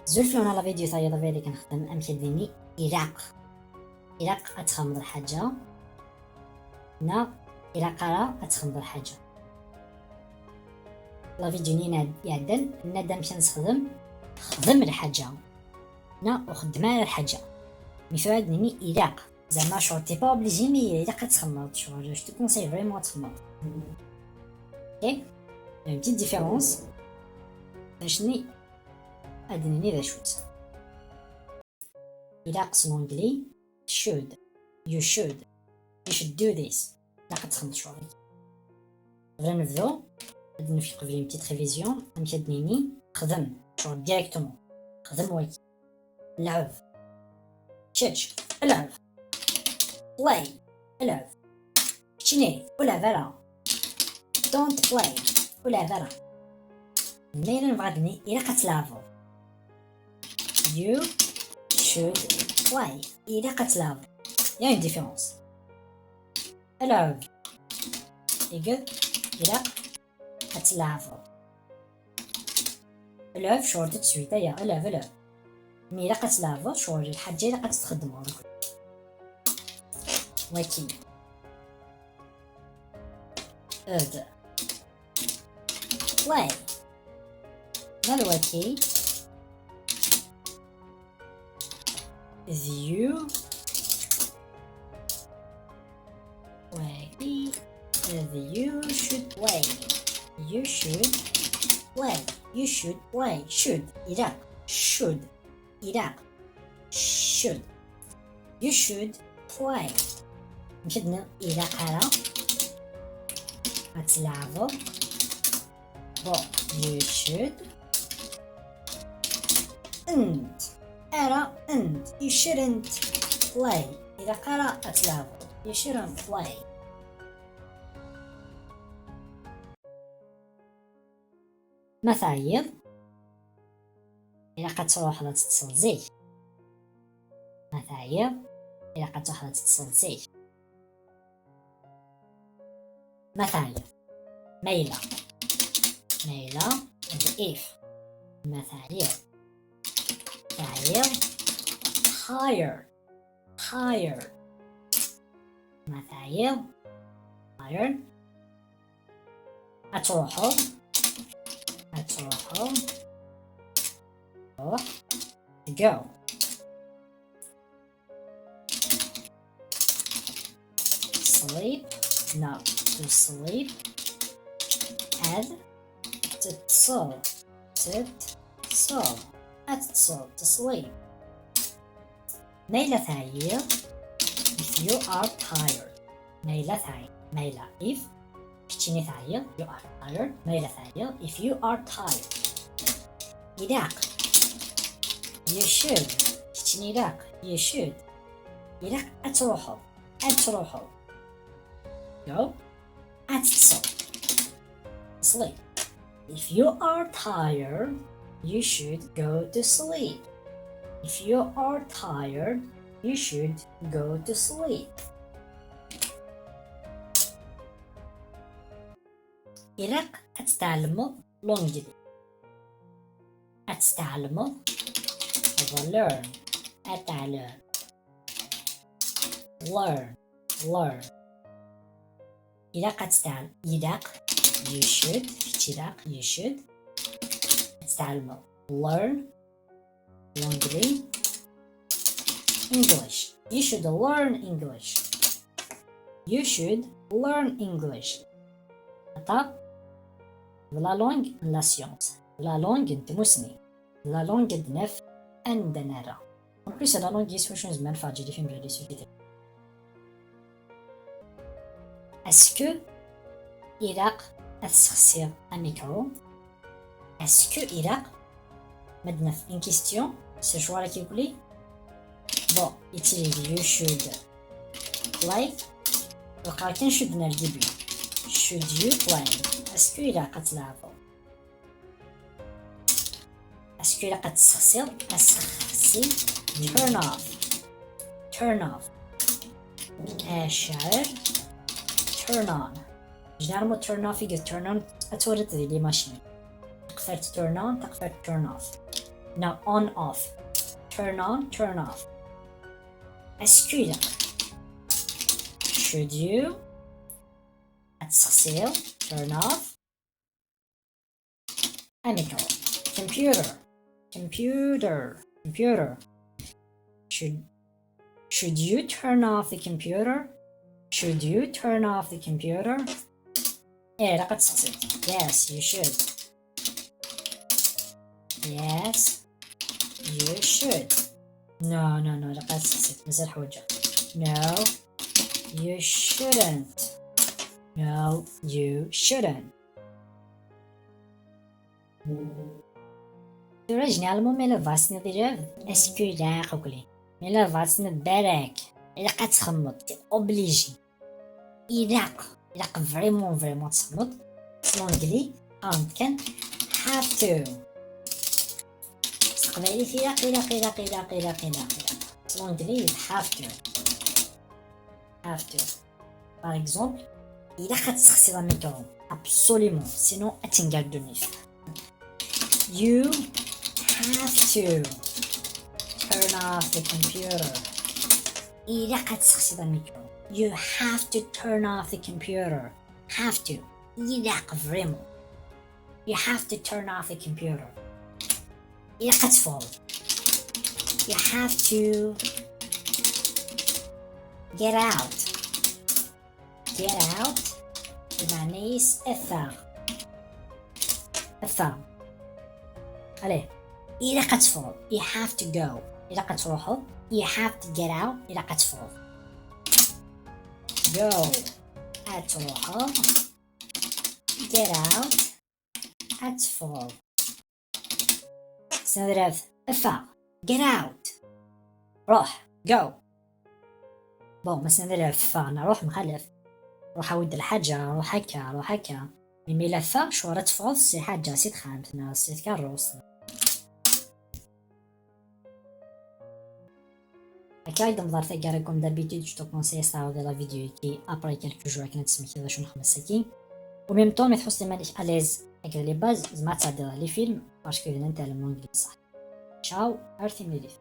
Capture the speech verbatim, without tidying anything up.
Zul fell-awen a la vidéo tayeḍ abrid akken nxeddem amek ad d-nini ilaq. Ilaq ad txedmeḍ lḥaǧa neɣ ilaq ara ad txedmeḍ lḥaǧa. La vidéo-nni iɛeddan nenna-d amek ad nessexdem xdem lḥaǧa neɣ ur xeddem ara lḥaǧa. Mi tura ad d-nini ilaq. Zama ccɣel t'es pas obligé, mais ilaq ad txedmeḍ ccɣel, je te conseille vraiment ad txedmeḍ. Ok? Il y a une petite différence. Acni ad d-nini d acu-tt. Ilaq s l'anglais, should. You should. You should do this. Ilaq ad txedmeḍ ccɣel-agi. Qbel ad nebdu, ad d-nefk qbel une petite révision, amek ad d-nini xdem ccɣel directement. Xdem wagi. Lɛeb. Kečč, lɛeb. Play. Lɛeb. Keččini, ur lɛeb ara. Don't play. Ur lɛeb ara. Ma yella nebɣa ad d-nini, ilaq ad tleɛbeḍ. You should play. Ilaq ad tleɛbeḍ. Il y a une différence. Lɛeb. Iqeddec, ilaq ad tleɛbeḍ. Lɛeb ccɣel tout de suite, aya, lɛeb, lɛeb. Mi ilaq ad tleɛbeḍ, ccɣel lḥaǧa ilaq ad tt-txedmeḍ. Waki. Ed. Play. Ma d waki. D you. Wagi. D you should play. You should play. You should play. Should. Ilaq. Should. Ilaq. Should. You should play. Mkidna ilaq ara ad tleɛbeḍ. Bon, you should. Ent. Ara ent. You shouldn't play. Ilaq ara ad tleɛbeḍ. You shouldn't play. Ma teɛyiḍ, ilaq ad truḥeḍ ad teṭṭseḍ zik. Ma teɛyiḍ, ilaq ad truḥeḍ ad teṭṭseḍ zik. Ma teɛyiḍ. Ma yella. Ma yella, and if. Ma teɛyiḍ. Teɛyiḍ. Tired. Tired. Ma teɛyiḍ. Tired. Ad truḥeḍ. Ad truḥeḍ. Ruḥ. Go. Sleep. Not to sleep. Ad teṭṭseḍ. Teṭṭseḍ. Ad teṭṭseḍ. To sleep. Ma yella teɛyiḍ. If you are tired. Ma yella teɛyiḍ. Ma yella if. Keččini teɛyiḍ. You are tired. Ma yella teɛyiḍ. If you are tired. Ilaq. You should. Keččini ilaq. You should. Ilaq ad truḥeḍ. Ad truḥeḍ. Go. Ad teṭṭseḍ. Sleep. If you are tired, you should go to sleep. If you are tired, you should go to sleep. Ilaq ad tɛelmeḍ l'anglais. Ad tɛelmeḍ. Learn. Ad tɛelmeḍ. Learn. Learn. Ilaq ad tɛelmeḍ. Ilaq. You should. Kečč ilaq. You should. Ad tɛelmeḍ. Learn. L'anglais. English. You should learn English. You should learn English. Ata, la langue n la science. La langue n tmusni. La langue n nef anda nara. En plus, la langue yis wacu nezmer nfeɣ ǧili film ready sur vidéo. Est-ce que ilaq ad ssexsiɣ amikru? Est-ce que ilaq ma d-naf une question, ce choix-là qui voulait? Bon, il dit you should play. Waqila kan should n début. Should you play? Est-ce que ilaq ad tleɛbeḍ? Est-ce que ilaq ad tessexsiḍ? Asexsi. Turn off. Turn off. Acɛel. Turn on. Généralement turn off i turn on ad twaliḍ di les machines. Taqfalt turn on, taqfalt turn off. Now on off. Turn on, turn off. Est-ce que ilaq? Should you? Ad tessexsiḍ turn off amikru. Computer. Computer. Computer. Should should you turn off the computer? Should you turn off the computer? Eh, ilaq ad tessexsiḍ. Yes, you should. Yes, you should. No, no, no, ilaq ad tessexsiḍ. Mazal ḥwaǧeɣ. No, you shouldn't. No, you shouldn't. Tura généralement ma la tebɣa ad s-tiniḍ élève, est-ce que ilaq akk-li? Ma la tebɣa ad s-tiniḍ barak, ilaq ad txemmeḍ, t'es obligé. Ilaq, ilaq vraiment, vraiment ad txemmeḍ. S l'anglais, qqaren-d kan have to. S teqbaylit ilaq, ilaq, ilaq, ilaq, ilaq, ilaq, ilaq. S l'anglais, have to. Have to. Par exemple, ilaq ad tessexsiḍ amikru. Absolument. Sinon, ad tenger ddunit. You have to turn off the computer. Ilaq ad tessexsiḍ amikru. You have to turn off the computer. Have to. Ilaq vraiment. You have to turn off the computer. Ilaq ad teffɣeḍ. You have to get out. Get out. Lmeɛna-is ffeɣ. Ffeɣ. Allez. Ilaq ad teffɣeḍ. You have to go. Ilaq ad tṛuḥeḍ. You have to get out. Ilaq ad teffɣeḍ. Go. Ad tṛuḥeḍ. Get out. Ad teffɣeḍ. Snadrebt. Ffeɣ. Get out. Ruḥ. Go. Bon, ma snadrebt ffeɣ, neɣ ruḥ mxalef. Ruḥ awi-d lḥaǧa, ruḥ akka, ruḥ akka. Imi la ffeɣ, ccɣel ad teffɣeḍ si ḥaǧa, si texxamt, neɣ si tkeṛṛust. Akka i d-mḍar taggara, comme d'habitude, je te conseille ad tɛawdeḍ la vidéo-agi après quelques jours akken ad tesmektiḍ acu nxeddem ass-agi. Au même temps, ma tḥusseḍ iman-ik à l'aise akked les bases, tzemreḍ ad tɛeddiḍ les films, parce que bnant ɛlam l'anglais ṣṣeḥ. Ciao, ar timlilit.